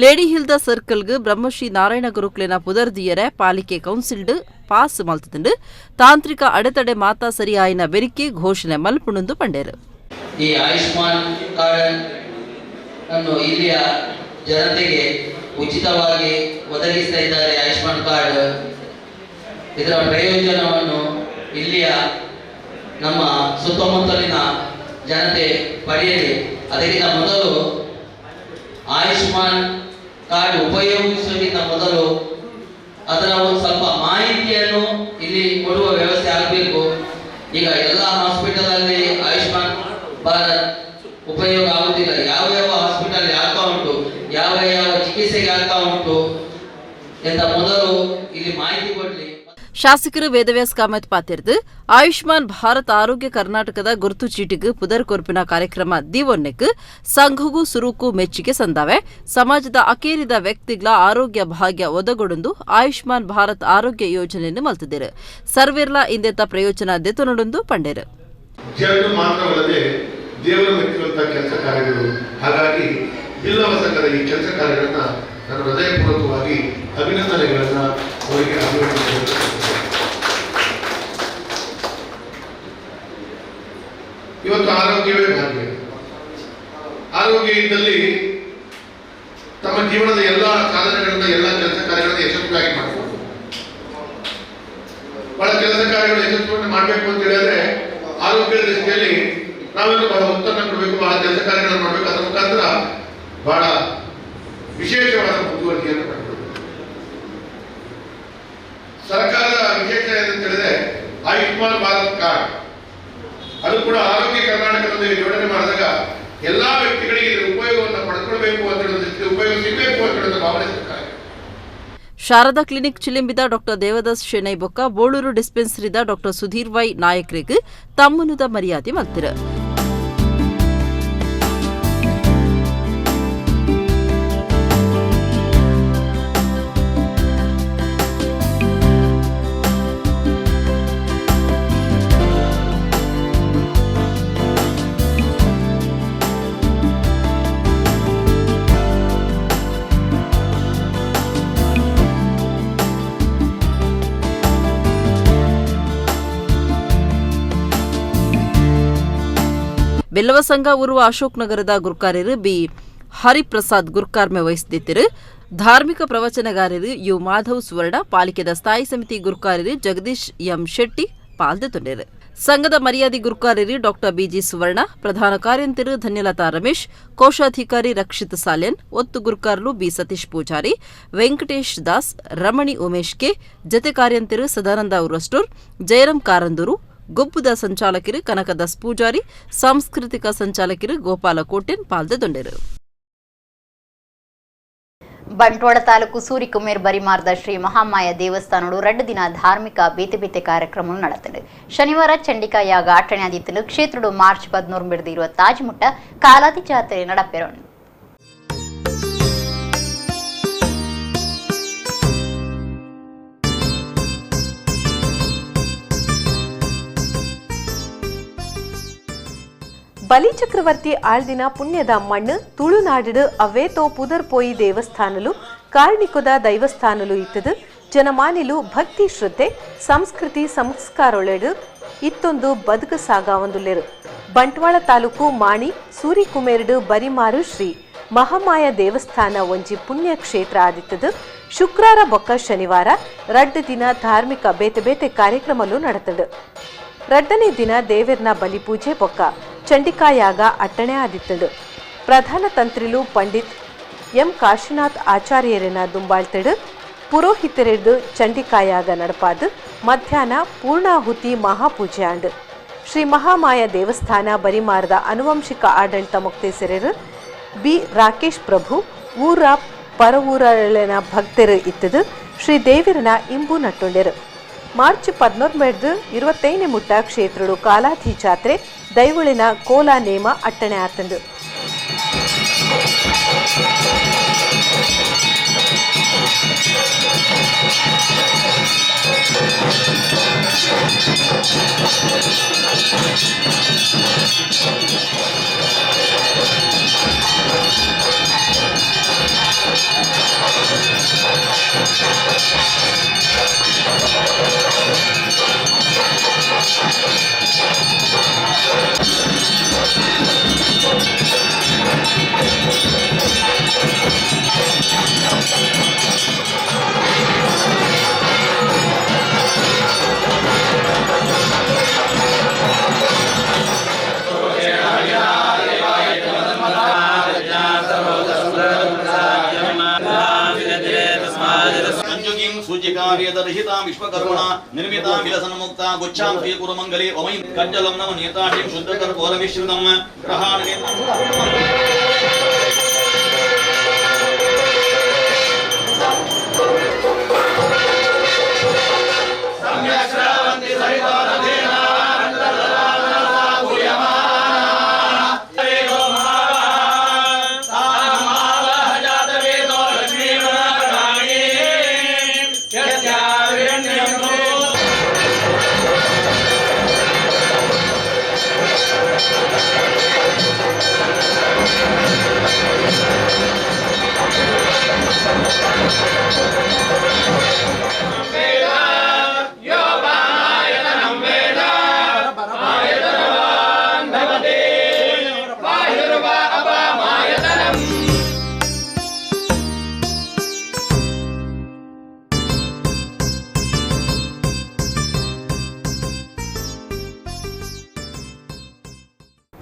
ಲೇಡಿ ಹಿಲ್ದ ಸರ್ಕಲ್ಗ್ ಬ್ರಹ್ಮಶ್ರೀ ನಾರಾಯಣ ಗುರುಕ್ಲೆನ ಪುದರ್ ದಿಯರೆ ಪಾಲಿಕೆ ಕೌನ್ಸಿಲ್ಡ್ ಪಾಸ್ ಮಲ್ತುದುಂಡು. ತಾಂತ್ರಿಕ ಅಡೆತಡೆ ಮಾತಾ ಸರಿಯಾಯಿನ ಬೆರಿಕೆ ಘೋಷಣೆ ಮಲ್ಪುಣುಂದು ಪಂಡೇರು. ಈ ಆಯುಷ್ಮಾನ್ ಕಾರ್ಡ್ ಅನ್ನು ಇಲ್ಲಿಯ ಜನತೆಗೆ ಉಚಿತವಾಗಿ ಒದಗಿಸ್ತಾ ಇದ್ದಾರೆ. ಆಯುಷ್ಮಾನ್ ಕಾರ್ಡ್ ಇದರ ಪ್ರಯೋಜನವನ್ನು ಇಲ್ಲಿಯ ನಮ್ಮ ಸುತ್ತಮುತ್ತಲಿನ ಜನತೆ ಪಡೆಯಲಿ. ಅದಕ್ಕಿಂತ ಮೊದಲು ಆಯುಷ್ಮಾನ್ ಕಾರ್ಡ್ ಉಪಯೋಗಿಸುವುದಕ್ಕಿಂತ ಮೊದಲು ಅದರ ಒಂದು ಸ್ವಲ್ಪ ಮಾಹಿತಿಯನ್ನು ಇಲ್ಲಿ ಕೊಡುವ ವ್ಯವಸ್ಥೆ ಆಗಬೇಕು. ಈಗ ಎಲ್ಲ ಹಾಸ್ಪಿಟಲಲ್ಲಿ ಆಯುಷ್ಮಾನ್ ಭಾರತ್ ಉಪಯೋಗ ಆಗುತ್ತಿಲ್ಲ. ಯಾವ ಯಾವ ಹಾಸ್ಪಿಟಲ್ ಆಗ್ತಾ ಉಂಟು, ಯಾವ ಯಾವ ಚಿಕಿತ್ಸೆಗೆ ಆಗ್ತಾ ಉಂಟು ಅಂತ ಮೊದಲು ಇಲ್ಲಿ ಮಾಹಿತಿ ಕೊಡ್ಲಿ. ಶಾಸಕರು ವೇದವ್ಯಾಸ್ ಕಾಮತ್ ಪಾತಿರ್ದು ಆಯುಷ್ಮಾನ್ ಭಾರತ್ ಆರೋಗ್ಯ ಕರ್ನಾಟಕದ ಗುರುತು ಚೀಟಿಗ್ ಪುದರ್ ಕೊರ್ಪಿನ ಕಾರ್ಯಕ್ರಮ ದಿವೊನ್ನೆಕ್ ಸಂಘಗೂ ಸುರುಕು ಮೆಚ್ಚುಗೆ ಸಂದಾವೆ. ಸಮಾಜದ ಅಕೇರಿದ ವ್ಯಕ್ತಿಗಳ ಆರೋಗ್ಯ ಭಾಗ್ಯ ಒದಗೊಡೊಂದು ಆಯುಷ್ಮಾನ್ ಭಾರತ್ ಆರೋಗ್ಯ ಯೋಜನೆಯನ್ನು ಮಲ್ತಿದ್ದರು. ಸರ್ವಿರ್ಲಾ ಇಂದೆತ ಪ್ರಯೋಜನ ದೆತೊನೊಡೊಂದು ಪಂಡೇರು. ಜನರು ಮಾತ್ರವಲ್ಲದೆ ದೇವರು ಮೆಚ್ಚುವಂತಹ ಕೆಲಸ ಕಾರ್ಯಗಳು. ಹಾಗಾಗಿ ಬಿಲ್ಲವ ಸಂಘದ ಈ ಕೆಲಸ ಕಾರ್ಯಗಳನ್ನ ನಾನು ಹೃದಯಪೂರ್ವಕವಾಗಿ ಅಭಿನಂದನೆಗಳನ್ನ ಅವರಿಗೆ ಅಭಿನಂದಿಸುತ್ತೇನೆ. ಇವತ್ತು ಆರೋಗ್ಯವೇ ಭಾಗ್ಯ. ಆರೋಗ್ಯ ಇದ್ದಲ್ಲಿ ತಮ್ಮ ಜೀವನದ ಎಲ್ಲ ಸಾಧನೆಗಳನ್ನ, ಎಲ್ಲ ಕೆಲಸ ಕಾರ್ಯಗಳನ್ನ ಯಶಸ್ವಿಯಾಗಿ ಮಾಡಬಹುದು. ಬಹಳ ಕೆಲಸ ಕಾರ್ಯಗಳು ಯಶಸ್ವಿಯನ್ನು ಮಾಡಬೇಕು ಅಂತ ಹೇಳಿದ್ರೆ ಆರೋಗ್ಯದ ದೃಷ್ಟಿಯಲ್ಲಿ ನಾವೆಲ್ಲ ಬಹಳ ಒತ್ತನ್ನು ಕೊಡಬೇಕು, ಬಹಳ ಕೆಲಸ ಕಾರ್ಯಗಳನ್ನು ಮಾಡಬೇಕು. ಅದರ ಮುಖಾಂತರ ಬಹಳ ವಿಶೇಷವಾದ ಮುಂದುವರಿಕೆಯನ್ನು ಪಡೆದುಕೊಳ್ಳಬೇಕು. ಸರ್ಕಾರದ ವಿಶೇಷ ಏನಂತ ಹೇಳಿದ್ರೆ ಆಯುಷ್ಮಾನ್ ಭಾರತ್ ಕಾರ್ಡ್, ಅದು ಕೂಡ ಆರೋಗ್ಯ ಕರ್ನಾಟಕದೊಂದಿಗೆ ಜೋಡಣೆ ಮಾಡಿದಾಗ ಎಲ್ಲಾ ವ್ಯಕ್ತಿಗಳಿಗೆ ಇದರ ಉಪಯೋಗವನ್ನು ಪಡ್ಕೊಳ್ಬೇಕು ಅಂತ ಹೇಳೋದಕ್ಕೆ, ಉಪಯೋಗ ಸಿಗಬೇಕು ಅಂತ ಹೇಳೋದು ಭಾವನೆ ಸರ್ಕಾರ. ಶಾರದಾ ಕ್ಲಿನಿಕ್ ಚಿಲಿಂಬಿದ ಡಾಕ್ಟರ್ ದೇವದಾಸ್ ಶೆಣೈ ಬೊಕ್ಕ ಬೋಳೂರು ಡಿಸ್ಪೆನ್ಸರಿದ ಡಾಕ್ಟರ್ ಸುಧೀರ್ ವೈ ನಾಯಕ್ರಿಗೆ ತಮ್ಮನುದ ಮರ್ಯಾದೆ ಮಲ್ತಿರು. ಬಿಲ್ಲವ ಸಂಘ ಉರುವ ಅಶೋಕ್ ನಗರದ ಗುರ್ಕಾರ್ಯರು ಬಿ ಹರಿಪ್ರಸಾದ್ ಗುರ್ಕಾರ್ಮೆ ವಹಿಸಿದ್ದರು. ಧಾರ್ಮಿಕ ಪ್ರವಚನಗಾರರು you Madhav ಸುವರ್ಣ, ಪಾಲಿಕೆದ ಸ್ಥಾಯಿ ಸಮಿತಿ ಗುರ್ಕಾರ್ಯರು ಜಗದೀಶ್ ಎಂ ಶೆಟ್ಟಿ ಪಾಲ್ದೆತೊಂಡರು. ಸಂಘದ ಮರ್ಯಾದೆ ಗುರ್ಕಾರ್ಯರು ಡಾಕ್ಟರ್ ಬಿಜಿ ಸುವರ್ಣ, ಪ್ರಧಾನ ಕಾರ್ಯಂತರು ಧನ್ಯಲತಾ ರಮೇಶ್, ಕೋಶಾಧಿಕಾರಿ ರಕ್ಷಿತ್ ಸಾಲ್ಯನ್, ಒತ್ತು ಗುರ್ಕಾರ್ಲು ಬಿ ಸತೀಶ್ ಪೂಜಾರಿ, ವೆಂಕಟೇಶ್ ದಾಸ್, ರಮಣಿ ಉಮೇಶ್ ಕೆ, ಜತೆ ಕಾರ್ಯಂತರು ಸದಾನಂದ ಉರಸ್ಟೂರ್, ಜಯರಾಮ್ ಕಾರಂದೂರು, ಗೊಬ್ಬುದ ಸಂಚಾಲಕರು ಕನಕದಾಸ್ ಪೂಜಾರಿ, ಸಾಂಸ್ಕೃತಿಕ ಸಂಚಾಲಕರು ಗೋಪಾಲ ಕೋಟೆನ್ ಪಾಲ್ದೊಂಡರು. ಬಂಟ್ವಾಳ ತಾಲೂಕು ಸೂರಿಕುಮೇರ್ ಬರಿಮಾರ್ದ ಶ್ರೀ ಮಹಾಮಾಯ ದೇವಸ್ಥಾನಡು 2 ದಿನ ಧಾರ್ಮಿಕ ಬೇತೆ ಬೇತೆ ಕಾರ್ಯಕ್ರಮ ನಡೆತದೆ. ಶನಿವಾರ ಚಂಡಿಕಾ ಯಾಗ ಆಟಣೆ ಆದಿತ್ತಲು ಕ್ಷೇತ್ರಡು ಮಾರ್ಚ್ 13 ಇರುವ ತಾಜ್ಮುಟ್ಟ ಕಾಲಾತಿ ಜಾತ್ರೆ ನಡಪೆರೋಣ. ಬಲಿಚಕ್ರವರ್ತಿ ಆಳ್ದಿನ ಪುಣ್ಯದ ಮಣ್ಣು ತುಳುನಾಡು ಅವೇತೋ ಪುದರ್ಪೋಯಿ ದೇವಸ್ಥಾನಲು ಕಾರ್ಣಿಕೊದ ದೈವಸ್ಥಾನಲು ಇತ್ತದು. ಜನಮಾನಿಲು ಭಕ್ತಿ ಶ್ರದ್ಧೆ ಸಂಸ್ಕೃತಿ ಸಂಸ್ಕಾರೊಳೆಡು ಇತ್ತೊಂದು ಬದುಕು ಸಾಗಾವೊಂದುಲ್ಲೆರು. ಬಂಟ್ವಾಳ ತಾಲೂಕು ಮಾಣಿ ಸೂರಿಕುಮೇರ್ಡು ಬರಿಮಾರು ಶ್ರೀ ಮಹಾಮಾಯ ದೇವಸ್ಥಾನ ಒಂಜಿ ಪುಣ್ಯ ಕ್ಷೇತ್ರ ಆದಿತ್ತದು. ಶುಕ್ರಾರ ಬೊಕ್ಕ ಶನಿವಾರ 2 ದಿನ ಧಾರ್ಮಿಕ ಬೇತೆ ಬೇತೆ ಕಾರ್ಯಕ್ರಮಲು ನಡೆತದು. ರಡ್ಡನೇ ದಿನ ದೇವೆರ್ನ ಬಲಿಪೂಜೆ ಬೊಕ್ಕ ಚಂಡಿಕಾಯಾಗ ಅಟ್ಟಣೆ ಆದಿತ್ತಡು. ಪ್ರಧಾನ ತಂತ್ರಿಲು ಪಂಡಿತ್ ಎಂ ಕಾಶಿನಾಥ್ ಆಚಾರ್ಯರನ ದುಂಬಾಳ್ತಡು ಪುರೋಹಿತರೆರ್ದು ಚಂಡಿಕಾಯಾಗ ನಡಪಾದು ಮಧ್ಯಾಹ್ನ ಪೂರ್ಣಾಹುತಿ ಮಹಾಪೂಜೆ ಆಂಡು. ಶ್ರೀ ಮಹಾಮಾಯ ದೇವಸ್ಥಾನ ಬರಿಮಾರದ ಅನುವಂಶಿಕ ಆಡಳಿತ ಮೊಕ್ತೇಸರರು ಬಿ ರಾಕೇಶ್ ಪ್ರಭು ಊರ ಪರವೂರನ ಭಕ್ತರು ಇತ್ತದು ಶ್ರೀ ದೇವಿರನ ಇಂಬು ನಟ್ಟೊಂಡೆರು. ಮಾರ್ಚ್ 14 25 ಮುಟ್ಟ ಕ್ಷೇತ್ರಡು ಕಾಲಾಧಿ ಜಾತ್ರೆ ದೈವಳಿನ ಕೋಲಾ ನೇಮ ಅಟ್ಟಣೆ ಆತಂಡು. सूचिकावेदरहितां विश्वकर्मणा निर्मितां विलसन्मुक्तां गुच्छां श्रीकुरुमङ्गले ओमयि कज्जलं नम नेताटीं शुद्धकर्पूरमिश्रितं ग्रहाणे.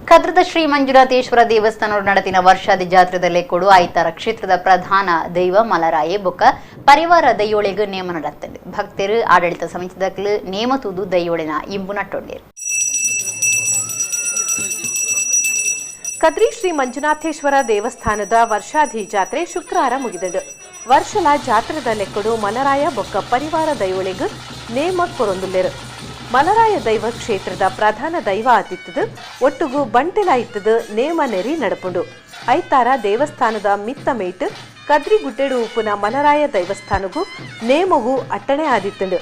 ಕದ್ರದ ಶ್ರೀ ಮಂಜುನಾಥೇಶ್ವರ ದೇವಸ್ಥಾನ ನಡೆದಿನ ವರ್ಷಾದಿ ಜಾತ್ರೆದಲ್ಲೇ ಕೊಡು ಆಯ್ತಾರ ಕ್ಷೇತ್ರದ ಪ್ರಧಾನ ದೈವ ಮಲರಾಯೆ ಬೊಕ್ಕ ಪರಿವಾರ ದೈಯೋಳಿಗೂ ನೇಮ ನಡತ್ತಂಡು. ಭಕ್ತರು ಆಡಳಿತ ಸಮಿತಿದಕ್ಲು ನೇಮ ತೂದು ದೈಯೋಳಿನ ಇಂಬು ನಟ್ಟೊಂಡೇರು. ಕದ್ರಿ ಶ್ರೀ ಮಂಜುನಾಥೇಶ್ವರ ದೇವಸ್ಥಾನದ ವರ್ಷಾಧಿ ಜಾತ್ರೆ ಶುಕ್ರವಾರ ಮುಗಿದಳು. ವರ್ಷಲ ಜಾತ್ರೆದ ಲೆಕ್ಕಡು ಮಲರಾಯ ಬೊಕ್ಕ ಪರಿವಾರ ದೈವಳಿಗೂ ನೇಮ ಕೊರೊಂದುಲ್ಲೆರು. ಮಲರಾಯ ದೈವ ಕ್ಷೇತ್ರದ ಪ್ರಧಾನ ದೈವ ಆತಿತ್ತದು ಒಟ್ಟುಗು ಬಂಟೆಲ ಇತ್ತದು ನೇಮ ನೆರಿ ನಡಪುಂಡು. ಐತಾರ ದೇವಸ್ಥಾನದ ಮಿತ್ತ ಮೇಟ್ ಕದ್ರಿ ಗುಡ್ಡೆಡು ಉಪ್ಪುನ ಮಲರಾಯ ದೈವಸ್ಥಾನಗೂ ನೇಮಗೂ ಅಟ್ಟಣೆ ಆದಿತ್ತಂಡು.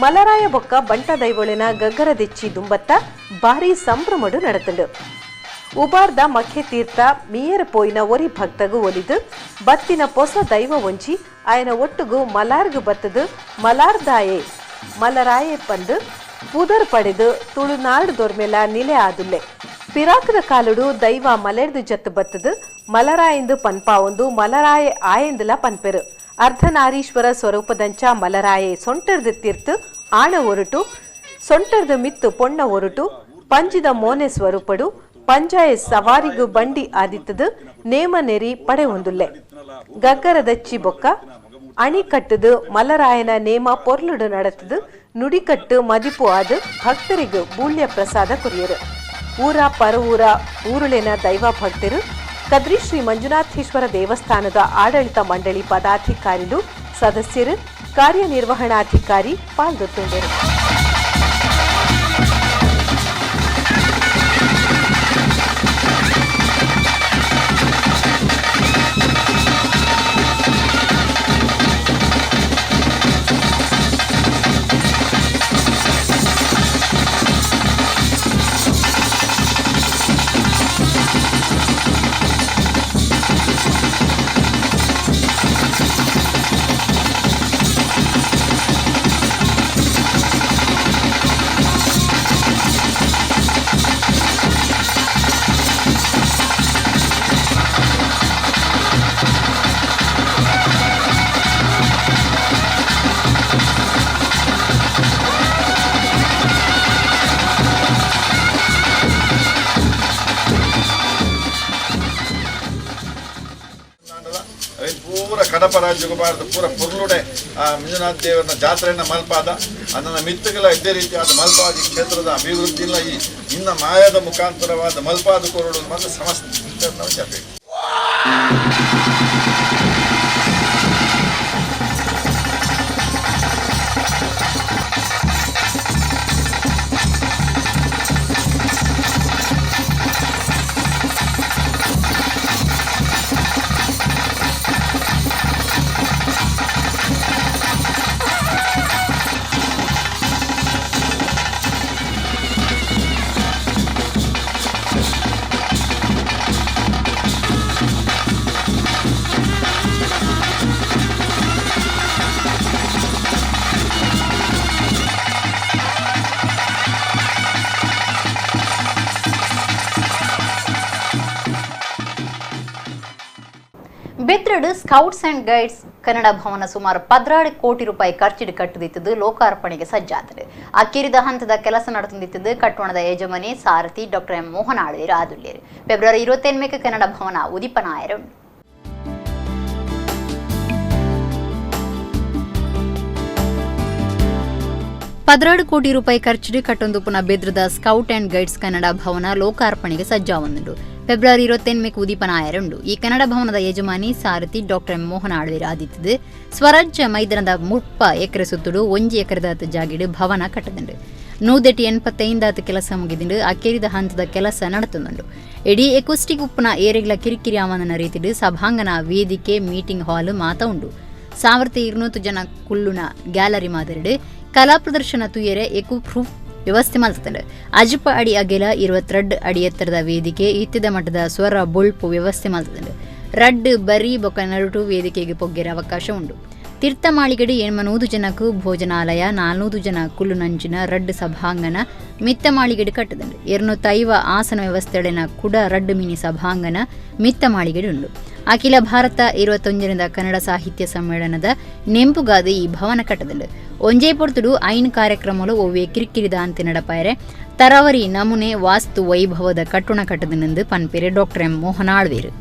ಮಲರಾಯ ಬೊಕ್ಕ ಬಂಟ ದೈವೊಳಿನ ಗಗ್ಗರದೆಚ್ಚಿ ದುಂಬತ್ತ ಭಾರಿ ಸಂಭ್ರಮಡು ನಡತಂಡು. ಉಬಾರ್ದ ಮಖ್ಯ ತೀರ್ಥ ಮೀಯರ ಪೋಯಿನ ಒರಿ ಭಕ್ತಗು ಒಲಿದು ಬತ್ತಿನ ಪೊಸ ದೈವ ಒಂಜಿ ಆಯನ ಒಟ್ಟುಗು ಮಲಾರ್ಗು ಬತ್ತದು ಮಲಾರ್ದಾಯೆ ಮಲರಾಯೆ ಪಂದು ಪುದರ್ ಪಡೆದು ತುಳುನಾಡು ದೊರ್ಮೆಲ ನಿಲೆ ಆದುಲ್ಲೆ. ಪಿರಾಕದ ಕಾಲುಡು ದೈವ ಮಲೆರ್ದು ಜತ್ತು ಬತ್ತದು ಮಲರಾಯಂದು ಪನ್ಪಾವೊಂದು ಮಲರಾಯೆ ಆಯಂದುಲ ಪನ್ಪೆರು. ಅರ್ಧನಾರೀಶ್ವರ ಸ್ವರೂಪದಂಚ ಮಲರಾಯೆ ಸೊಂಟರ್ದು ತೀರ್ತು ಆಣ ಒರಟು, ಸೊಂಟರ್ದು ಮಿತ್ತು ಪೊಣ್ಣ ಒರಟು, ಪಂಜಿದ ಮೋನೆ ಸ್ವರೂಪಡು ಪಂಜಾಯ ಸವಾರಿಗು ಬಂಡಿ ಆದಿತ್ತದು ನೇಮ ನೆರಿ ಪಡೆ ಹೊಂದುಲ್ಲೆ. ಗಗ್ಗರದಚ್ಚಿ ಬೊಕ್ಕ ಅಣಿಕಟ್ಟದು ಮಲರಾಯನ ನೇಮ ಪೊರ್ಲುಡು ನಡತದು ನುಡಿಕಟ್ಟು ಮದಿಪು ಆದು ಭಕ್ತರಿಗೂ ಬೂಳ್ಯ ಪ್ರಸಾದ ಕೊರಿಯರು. ಊರ ಪರವೂರ ಊರುಳಿನ ದೈವ ಭಕ್ತರು ಕದ್ರಿ ಶ್ರೀ ಮಂಜುನಾಥೇಶ್ವರ ದೇವಸ್ಥಾನದ ಆಡಳಿತ ಮಂಡಳಿ ಪದಾಧಿಕಾರಿಲು ಸದಸ್ಯರು ಕಾರ್ಯನಿರ್ವಹಣಾಧಿಕಾರಿ ಪಾಲ್ಗೊತ್ತುಂಡರು. ಅವೇನು ಪೂರ ಕಡಪ ರಾಜ್ಯಕ್ಕೆ ಬಾರ್ದು ಪೂರ ಪುರ್ಲುಡೆ ಆ ಮಂಜುನಾಥ ದೇವರನ್ನ ಜಾತ್ರೆಯನ್ನು ಮಲ್ಪಾದ ಅದನ್ನು ಮಿತ್ತುಗಳ ಇದೇ ರೀತಿಯಾದ ಮಲ್ಪಾದಿ ಕ್ಷೇತ್ರದ ಅಭಿವೃದ್ಧಿ ಇಲ್ಲ ಈ ಇನ್ನ ಮಾಯದ ಮುಖಾಂತರವಾದ ಮಲ್ಪಾದ ಕೊರಡು ಮತ್ತು ಸಮಸ್ತ ನಾವು ಅಪೇಕ್ಷೆ. ಬೆತ್ರಡು scouts and guides Kannada ಭವನ ಸುಮಾರು 16 ಕೋಟಿ ರೂಪಾಯಿ ಖರ್ಚಿಡು ಕಟ್ಟುದಿತ್ತದು ಲೋಕಾರ್ಪಣೆಗೆ ಸಜ್ಜಾತದೆ. ಅಕ್ಕಿರಿದ ಹಂತದ ಕೆಲಸ ನಡೆದುತ್ತಿದ್ದು ಕಟ್ಟೋಣದ ಯಜಮಾನಿ ಸಾರಥಿ ಡಾಕ್ಟರ್ ಎಂ ಮೋಹನ್ ಆಳ್ವೇರು ಆದುಲ್ಲೇರು. ಫೆಬ್ರವರಿ 28 ಕನ್ನಡ ಭವನ ಉದಿಪನಾಯರು. 16 ಕೋಟಿ ರೂಪಾಯಿ ಖರ್ಚಿಡು ಕಟ್ಟೊಂದು ಪುನಃ ಬೆದ್ರದ scout and guides Kannada ಭವನ ಲೋಕಾರ್ಪಣೆಗೆ ಸಜ್ಜಾವೊಂದುಂಡು. ಫೆಬ್ರವರಿ 28 ಉದೀಪನಾಯರುಂಡು. ಈ ಕನ್ನಡ ಭವನದ ಯಜಮಾನಿ ಸಾರಥಿ ಡಾಕ್ಟರ್ ಎಂ ಮೋಹನ್ ಆಳ್ವೇರು ಆದಿತ್ತದು. ಸ್ವರಾಜ್ಯ ಮೈದಾನದ 30 ಎಕರೆ ಸುತ್ತುಡು 1 ಎಕರೆದಾತ ಜಾಗಿಡು ಭವನ ಕಟ್ಟದುಂಡು. 185 ಕೆಲಸ ಮುಗಿದಿಂಡು ಅಕ್ಕೇರಿದ ಹಂತದ ಕೆಲಸ ನಡೆತುಂಡು. ಇಡೀ ಎಕೋಸ್ಟಿಕ್ ಉಪ್ಪುನ ಏರೆಗ್ಲ ಕಿರಿಕಿರಿ ಆಮಂದನ ರೀತಿಡು ಸಭಾಂಗಣ, ವೇದಿಕೆ, ಮೀಟಿಂಗ್ ಹಾಲ್ ಮಾತ ಉಂಡು. 1200 ಜನ ಕುಲ್ಲುನ ಗ್ಯಾಲರಿ ಮಾದರಿಡು ಕಲಾ ಪ್ರದರ್ಶನ ತುಯರೆ ಎಕೋ ಪ್ರೂಫ್ ವ್ಯವಸ್ಥೆ ಮಲ್ತಂಡು. ಅಜಪ ಅಡಿ ಅಗೆಲ 22 ಅಡಿ ಎತ್ತರದ ವೇದಿಕೆ ಇತ್ತಿದ ಮಟ್ಟದ ಸ್ವರ ಬೊಳ್ಪು ವ್ಯವಸ್ಥೆ ಮಲ್ತಂಡು. ರಡ್ಡು ಬರಿ ಬೊಕ್ಕ ನರುಟು ವೇದಿಕೆಗೆ ಪೊಗ್ಗೆರ ಅವಕಾಶ ಉಂಡು. ತೀರ್ಥ ಮಾಳಿಗಡಿ 800 ಜನಕ್ಕೂ ಭೋಜನಾಲಯ, 400 ಜನ ಕುಲ್ಲುನಂಚಿನ ರಡ್ಡು ಸಭಾಂಗಣ ಮಿತ್ತ ಮಾಳಿಗಡಿ ಕಟ್ಟದಂಡು. 250 ಆಸನ ವ್ಯವಸ್ಥೆಡೆನ ಕುಡ ರಡ್ಡು ಮಿನಿ ಸಭಾಂಗಣ ಮಿತ್ತ ಮಾಳಿಗಡಿ ಉಂಡು. ಅಖಿಲ ಭಾರತ 21ರಿಂದ ಕನ್ನಡ ಸಾಹಿತ್ಯ ಸಮ್ಮೇಳನದ ನೆಂಪುಗಾದ ಈ ಭವನ ಕಟ್ಟದಂಡು. ಒಂಜೇ ಪೊರ್ತುಡು ಐನ್ ಕಾರ್ಯಕ್ರಮಲು ಒವ್ವೆ ಕಿರಿಕಿರಿದ ಅಂತೆ ನಡಪಾಯರೆ ತರಾವರಿ ನಮೂನೆ ವಾಸ್ತು ವೈಭವದ ಕಟ್ಟುಣ ಕಟ್ಟದನೆಂದು ಪನ್ಪೇರೆ ಡಾಕ್ಟರ್ ಎಂ ಮೋಹನ್ ಆಳ್ವೇರು.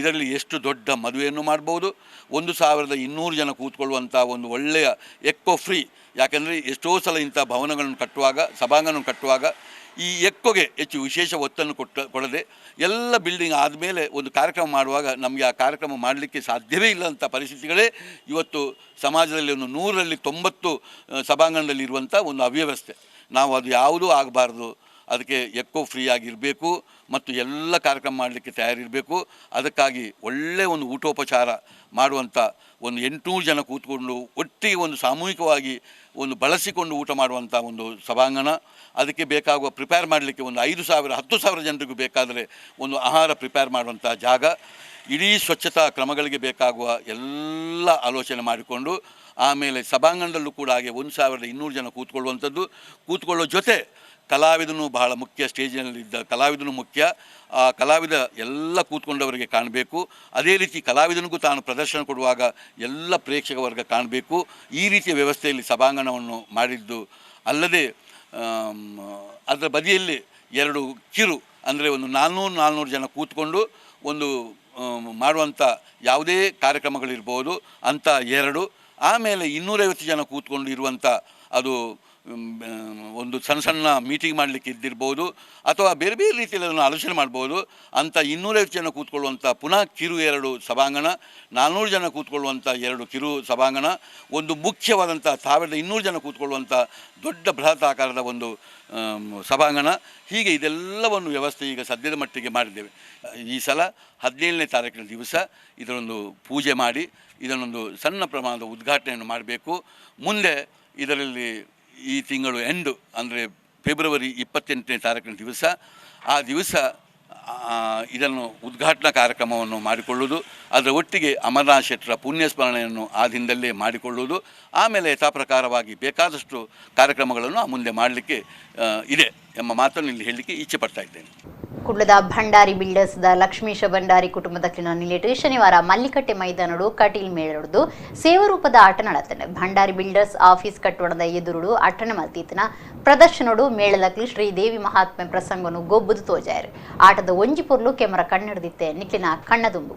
ಇದರಲ್ಲಿ ಎಷ್ಟು ದೊಡ್ಡ ಮದುವೆಯನ್ನು ಮಾಡ್ಬೋದು, 1200 ಜನ ಕೂತ್ಕೊಳ್ಳುವಂಥ ಒಂದು ಒಳ್ಳೆಯ ಎಕ್ಕೋ ಫ್ರೀ. ಯಾಕೆಂದರೆ ಎಷ್ಟೋ ಸಲ ಇಂಥ ಭವನಗಳನ್ನು ಕಟ್ಟುವಾಗ, ಸಭಾಂಗಣವನ್ನು ಕಟ್ಟುವಾಗ ಈ ಎಕ್ಕೋಗೆ ಹೆಚ್ಚು ವಿಶೇಷ ಒತ್ತನ್ನು ಕೊಡದೆ ಎಲ್ಲ ಬಿಲ್ಡಿಂಗ್ ಆದಮೇಲೆ ಒಂದು ಕಾರ್ಯಕ್ರಮ ಮಾಡುವಾಗ ನಮಗೆ ಆ ಕಾರ್ಯಕ್ರಮ ಮಾಡಲಿಕ್ಕೆ ಸಾಧ್ಯವೇ ಇಲ್ಲ ಅಂಥ ಪರಿಸ್ಥಿತಿಗಳೇ ಇವತ್ತು ಸಮಾಜದಲ್ಲಿ ಒಂದು 100ರಲ್ಲಿ 90 ಸಭಾಂಗಣದಲ್ಲಿ ಇರುವಂಥ ಒಂದು ಅವ್ಯವಸ್ಥೆ. ನಾವು ಅದು ಯಾವುದೂ ಆಗಬಾರ್ದು, ಅದಕ್ಕೆ ಎಕ್ಕೋ ಫ್ರೀ ಆಗಿರಬೇಕು ಮತ್ತು ಎಲ್ಲ ಕಾರ್ಯಕ್ರಮ ಮಾಡಲಿಕ್ಕೆ ತಯಾರಿರಬೇಕು. ಅದಕ್ಕಾಗಿ ಒಳ್ಳೆಯ ಒಂದು ಊಟೋಪಚಾರ ಮಾಡುವಂಥ ಒಂದು 800 ಜನ ಕೂತ್ಕೊಂಡು ಒಟ್ಟಿಗೆ ಒಂದು ಸಾಮೂಹಿಕವಾಗಿ ಒಂದು ಬಳಸಿಕೊಂಡು ಊಟ ಮಾಡುವಂಥ ಒಂದು ಸಭಾಂಗಣ, ಅದಕ್ಕೆ ಬೇಕಾಗುವ ಪ್ರಿಪೇರ್ ಮಾಡಲಿಕ್ಕೆ ಒಂದು 5,000 10,000 ಜನರಿಗೂ ಬೇಕಾದರೆ ಒಂದು ಆಹಾರ ಪ್ರಿಪೇರ್ ಮಾಡುವಂಥ ಜಾಗ, ಇಡೀ ಸ್ವಚ್ಛತಾ ಕ್ರಮಗಳಿಗೆ ಬೇಕಾಗುವ ಎಲ್ಲ ಆಲೋಚನೆ ಮಾಡಿಕೊಂಡು ಆಮೇಲೆ ಸಭಾಂಗಣದಲ್ಲೂ ಕೂಡ ಹಾಗೆ 1,200 ಜನ ಕೂತ್ಕೊಳ್ಳುವಂಥದ್ದು, ಕೂತ್ಕೊಳ್ಳೋ ಜೊತೆ ಕಲಾವಿದನು ಬಹಳ ಮುಖ್ಯ, ಸ್ಟೇಜಿನಲ್ಲಿದ್ದ ಕಲಾವಿದನು ಮುಖ್ಯ. ಆ ಕಲಾವಿದ ಎಲ್ಲ ಕೂತ್ಕೊಂಡವರಿಗೆ ಕಾಣಬೇಕು, ಅದೇ ರೀತಿ ಕಲಾವಿದನಿಗೂ ತಾನು ಪ್ರದರ್ಶನ ಕೊಡುವಾಗ ಎಲ್ಲ ಪ್ರೇಕ್ಷಕ ವರ್ಗ ಕಾಣಬೇಕು. ಈ ರೀತಿಯ ವ್ಯವಸ್ಥೆಯಲ್ಲಿ ಸಭಾಂಗಣವನ್ನು ಮಾಡಿದ್ದು ಅಲ್ಲದೆ ಅದರ ಬದಿಯಲ್ಲಿ 2 ಕಿರು ಅಂದರೆ ಒಂದು 400 ಜನ ಕೂತ್ಕೊಂಡು ಒಂದು ಮಾಡುವಂಥ ಯಾವುದೇ ಕಾರ್ಯಕ್ರಮಗಳಿರ್ಬೋದು ಅಂಥ 2, ಆಮೇಲೆ 250 ಜನ ಕೂತ್ಕೊಂಡು ಇರುವಂಥ ಅದು ಒಂದು ಸಣ್ಣ ಸಣ್ಣ ಮೀಟಿಂಗ್ ಮಾಡಲಿಕ್ಕೆ ಇದ್ದಿರ್ಬೋದು ಅಥವಾ ಬೇರೆ ಬೇರೆ ರೀತಿಯಲ್ಲಿ ಅದನ್ನು ಆಲೋಚನೆ ಮಾಡ್ಬೋದು. ಅಂಥ 250 ಜನ ಕೂತ್ಕೊಳ್ಳುವಂಥ ಪುನಃ ಕಿರು 2 ಸಭಾಂಗಣ, 400 ಜನ ಕೂತ್ಕೊಳ್ಳುವಂಥ 2 ಕಿರು ಸಭಾಂಗಣ, ಒಂದು ಮುಖ್ಯವಾದಂಥ 1200 ಜನ ಕೂತ್ಕೊಳ್ಳುವಂಥ ದೊಡ್ಡ ಬೃಹತ್ ಆಕಾರದ ಒಂದು ಸಭಾಂಗಣ, ಹೀಗೆ ಇದೆಲ್ಲವನ್ನು ವ್ಯವಸ್ಥೆ ಈಗ ಸದ್ಯದ ಮಟ್ಟಿಗೆ ಮಾಡಿದ್ದೇವೆ. ಈ ಸಲ 17ನೇ ತಾರೀಕಿನ ದಿವಸ ಇದರೊಂದು ಪೂಜೆ ಮಾಡಿ ಇದನ್ನೊಂದು ಸಣ್ಣ ಪ್ರಮಾಣದ ಉದ್ಘಾಟನೆಯನ್ನು ಮಾಡಬೇಕು. ಮುಂದೆ ಇದರಲ್ಲಿ ಈ ತಿಂಗಳು ಎಂಡು ಅಂದರೆ ಫೆಬ್ರವರಿ 28ನೇ ತಾರೀಕಿನ ದಿವಸ, ಆ ದಿವಸ ಇದನ್ನು ಉದ್ಘಾಟನಾ ಕಾರ್ಯಕ್ರಮವನ್ನು ಮಾಡಿಕೊಳ್ಳುವುದು, ಅದರ ಒಟ್ಟಿಗೆ ಅಮರನಾಥ ಶೆಟ್ಟರ ಪುಣ್ಯಸ್ಮರಣೆಯನ್ನು ಆ ದಿನದಲ್ಲೇ ಮಾಡಿಕೊಳ್ಳುವುದು, ಆಮೇಲೆ ಯಥಾಪ್ರಕಾರವಾಗಿ ಬೇಕಾದಷ್ಟು ಕಾರ್ಯಕ್ರಮಗಳನ್ನು ಮುಂದೆ ಮಾಡಲಿಕ್ಕೆ ಇದೆ ಎಂಬ ಮಾತನ್ನು ಇಲ್ಲಿ ಹೇಳಲಿಕ್ಕೆ ಇಚ್ಛೆ ಪಡ್ತಾ ಇದ್ದೇನೆ. ಕುಡ್ಲದ ಭಂಡಾರಿ ಬಿಲ್ಡರ್ಸ್ದ ಲಕ್ಷ್ಮೀಶ ಭಂಡಾರಿ ಕುಟುಂಬದ ನಿಲೆಟು ಶನಿವಾರ ಮಲ್ಲಿಕಟ್ಟೆ ಮೈದಾನಡು ಕಟೀಲ್ ಮೇಳಡು ಸೇವರೂಪದ ಆಟ ನಡತನೆ. ಭಂಡಾರಿ ಬಿಲ್ಡರ್ಸ್ ಆಫೀಸ್ ಕಟ್ಟಡದ ಎದುರುಡು ಅಟ್ಟಣೆ ಮಲ್ತೀತನ ಪ್ರದರ್ಶನಡು ಮೇಳದಕ್ಲಿ ಶ್ರೀದೇವಿ ಮಹಾತ್ಮೆ ಪ್ರಸಂಗನು ಗೊಬ್ಬುದು ತೋಜಾಯರು. ಆಟದ ಒಂಜಿ ಪೊರ್ಲು ಕೆಮರ ಕಣ್ಣೆಡ್ದಿತ್ತೆ ನಿಕ್ಲಿನ ಕಣ್ಣದುಂಬು.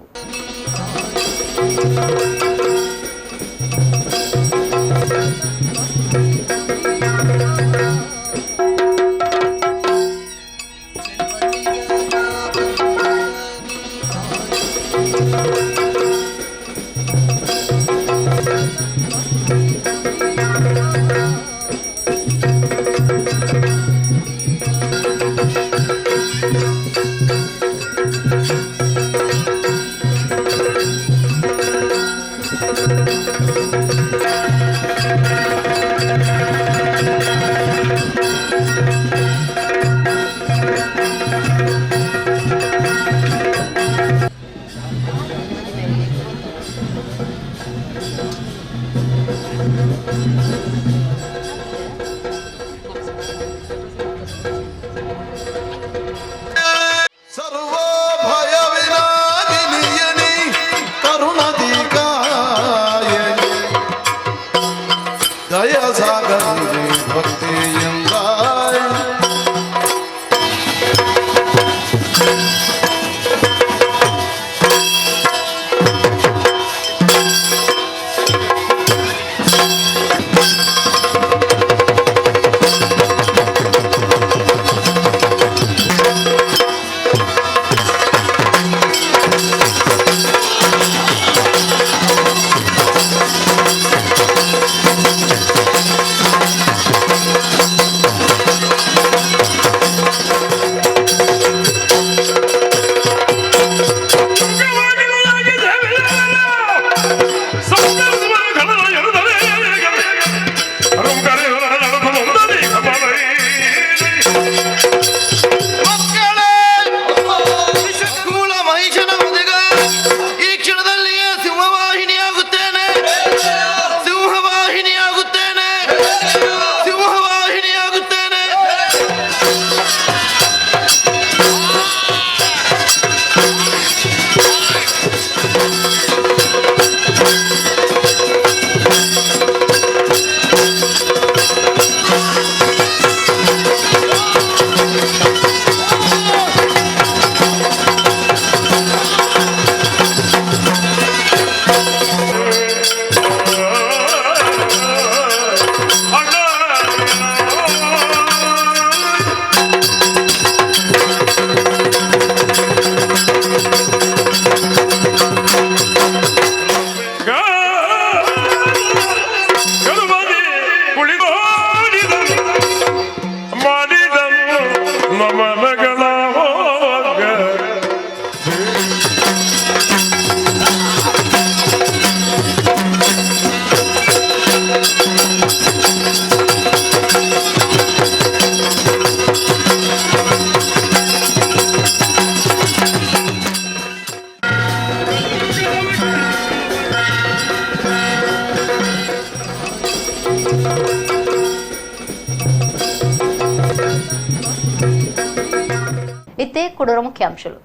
ಮುಖ್ಯಾಂಶಗಳು.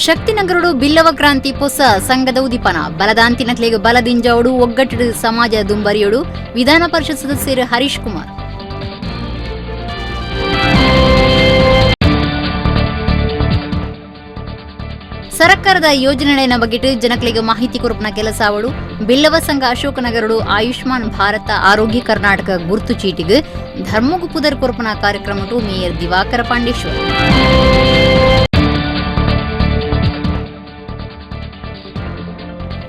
ಶಕ್ತಿನಗರಡು ಬಿಲ್ಲವ ಕ್ರಾಂತಿ ಪೊಸ ಸಂಘದ ಉದಿಪನ ಬಲದಾಂತಿನಕ್ಲೆಗ್ ಬಲದಿಂಜಾವಡು ಒಗ್ಗಟ್ಟು ಸಮಾಜ ದುಂಬರಿಯೋಡು ವಿಧಾನ ಪರಿಷತ್ ಸದಸ್ಯರು ಹರೀಶ್ ಕುಮಾರ್. ಸರ್ಕಾರದ ಯೋಜನೆಗಳ ಬಗ್ಗೆ ಜನಗಳಿಗೆ ಮಾಹಿತಿ ಕೊರಪುನ ಕೆಲಸ ಅವಳು ಬಿಲ್ಲವ ಸಂಘ ಅಶೋಕನಗರಡು ಆಯುಷ್ಮಾನ್ ಭಾರತ ಆರೋಗ್ಯ ಕರ್ನಾಟಕ ಗುರುತು ಚೀಟಿಗೆ ಧರ್ಮಗು ಪುದರ್ ಕೊರಪುನ ಕಾರ್ಯಕ್ರಮಟು ಮೇಯರ್ ದಿವಾಕರ ಪಾಂಡೇಶ್ವರ್.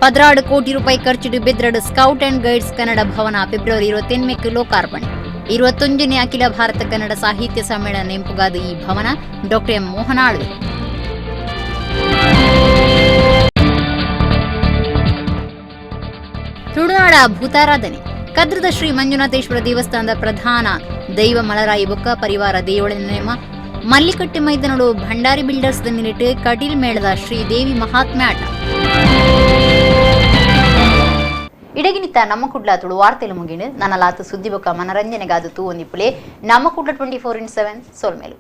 16 ಕೋಟಿ ರೂಪಾಯಿ ಖರ್ಚಿಡು ಬೆದ್ರಡು scout and guides Kannada Bhavan February 28 ಲೋಕಾರ್ಪಣೆ. 21ನೇ ಅಖಿಲ ಭಾರತ ಕನ್ನಡ ಸಾಹಿತ್ಯ ಸಮ್ಮೇಳನ ನೆಂಪುಗಾದ ಈ ಭವನ ಡಾಕ್ಟರ್ ಎಂ ಮೋಹನ್ ಆಳ್ವೆ. ತುಳುನಾಡ ಭೂತಾರಾಧನೆ ಕದ್ರದ ಶ್ರೀ ಮಂಜುನಾಥೇಶ್ವರ ದೇವಸ್ಥಾನದ ಪ್ರಧಾನ ದೈವ ಮಲರಾಯಿ ಬೊಕ್ಕ ಪರಿವಾರ ದೇವಳ ನೇಮ. ಮಲ್ಲಿಕಟ್ಟೆ ಮೈದಾನಡು ಭಂಡಾರಿ ಬಿಲ್ಡರ್ಸ್ ದ ನಿಲಿಟ್ ಕಟೀಲ್ ಮೇಳದ ಶ್ರೀದೇವಿ ಮಹಾತ್ಮೆ ಆಟ. ಇಡಗಿನಿತ ನಮ್ಮ ಕುಡ್ಲ ತುಳು ವಾರ್ತೆಲು ಮುಗಿಣು. ನನ್ನ ಲಾತು ಸುದ್ದಿ ಬೊಕ್ಕ ಮನರಂಜನೆಗಾದ ತೂ ಒಂದಿಪ್ಪುಲೆ ನಮ್ಮ ಕುಡ್ಲ 24x7 ಸೊಲ್ಮೇಲು.